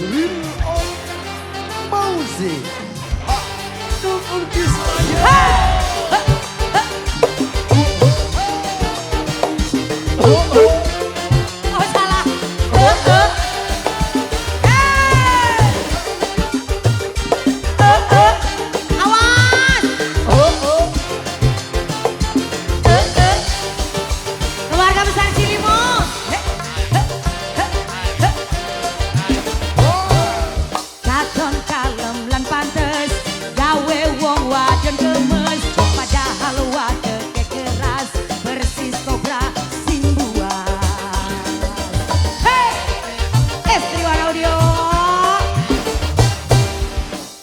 Real of Music. Orkestra. Oh salah. Awas. Keluarga besar Cilimus. Katon kalem lan pantes, gawe wong wadon gemes, padahal wadeke keras, persis kobra sing buas. Hey, Estriwan Audio.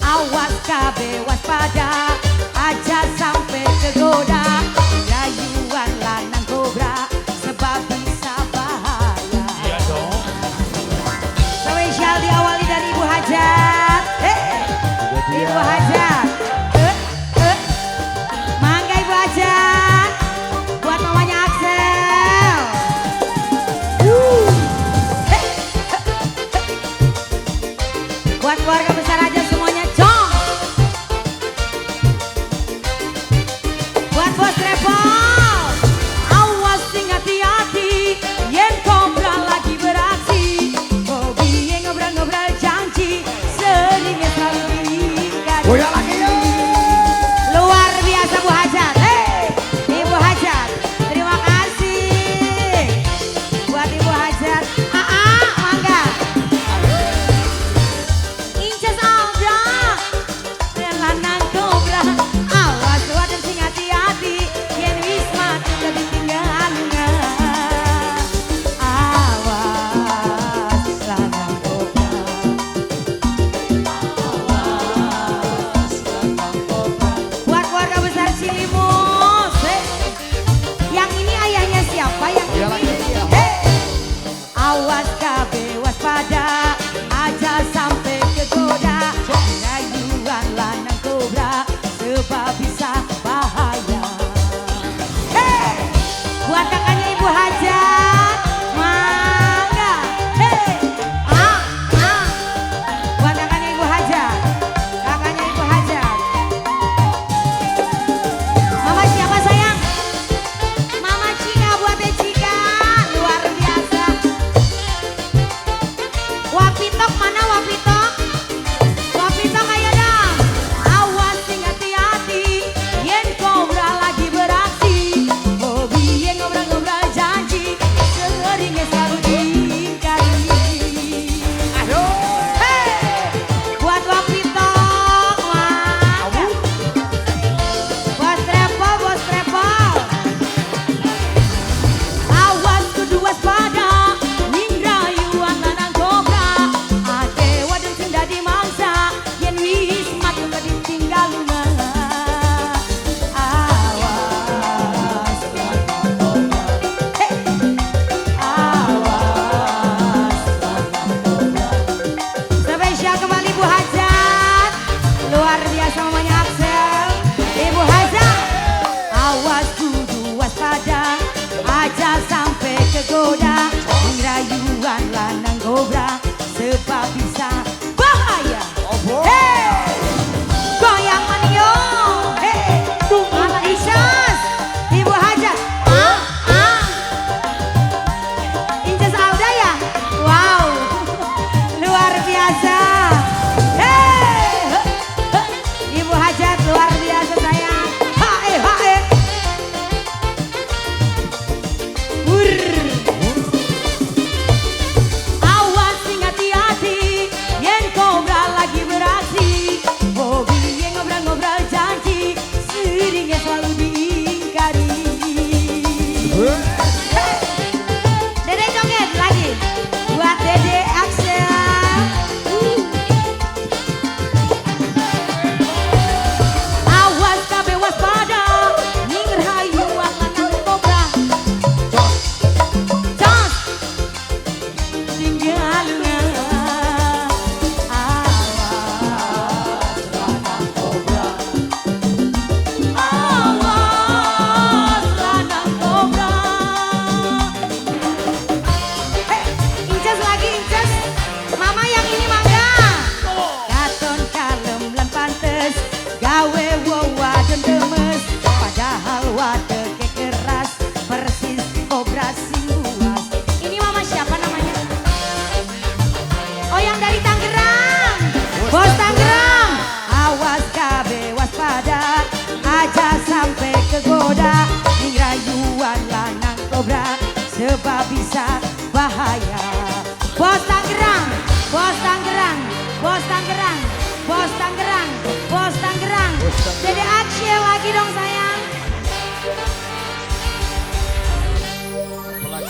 Awas kabeh waspada, aja sampai kegoda, rayuan lanang kobra, sebab bisa bahaya. Iya dong. Spesial diawali dari Ibu Hajat. Ibu Hajat. Mangga Ibu Hajat. Buat mamanya Axel. Buat keluarga besar aja semuanya, cong. Buat bos Trepol. Awas sing hati-hati, yen kobra lagi beraksi. Hobi ngobrol-ngobrol janji, seringnya selalu diingkari. Goyang lagi ya. Luar biasa Bu Hajat. Hey, Ibu Hajat, terima kasih buat Ibu Hajat. Aa, mangga. Inces Alda, lanang kobra. Awas wadon sing hati-hati, yen wis mati dadi tinggal lunga. Awas lanang kobra. Buat keluarga besar Cilimus. Yang ini ayahnya siapa? Yang Iya ini. lagi, iya. Awas kabeh waspada, aja sampai kegoda. Rayuan lanang kobra, sebab bisa bahaya. Hey, buat kakaknya Ibu Hajat, mangga. Hey, ah, ah. Buat kakaknya Ibu Hajat, kakaknya Ibu Hajat. Mama siapa sayang? Mama Cika buat Teh Cika, luar biasa. Wapitok mana Wapitok? Wapitok ayo dong. Awas sing hati-hati, yen kobra lagi beraksi. Hobi yen ngobrol-ngobrol janji, seringnya selalu diingkari. Ayo. Hey, buat Wapitok, mangga. Bos Trepol, bos Trepol. Awas kudu waspada, ning rayuan lanang kobra. Ake wadon sing dadi mangsa, yen wis mati ditinggal lunga. Awas lanang kobra. Hey. Awas lanang kobra. Spesial kembali Ibu Hajat. Luar biasa mamanya Axel. Ibu Hajat. Awas kudu waspada, aja sampai kegoda. Rayuan lanang kobra.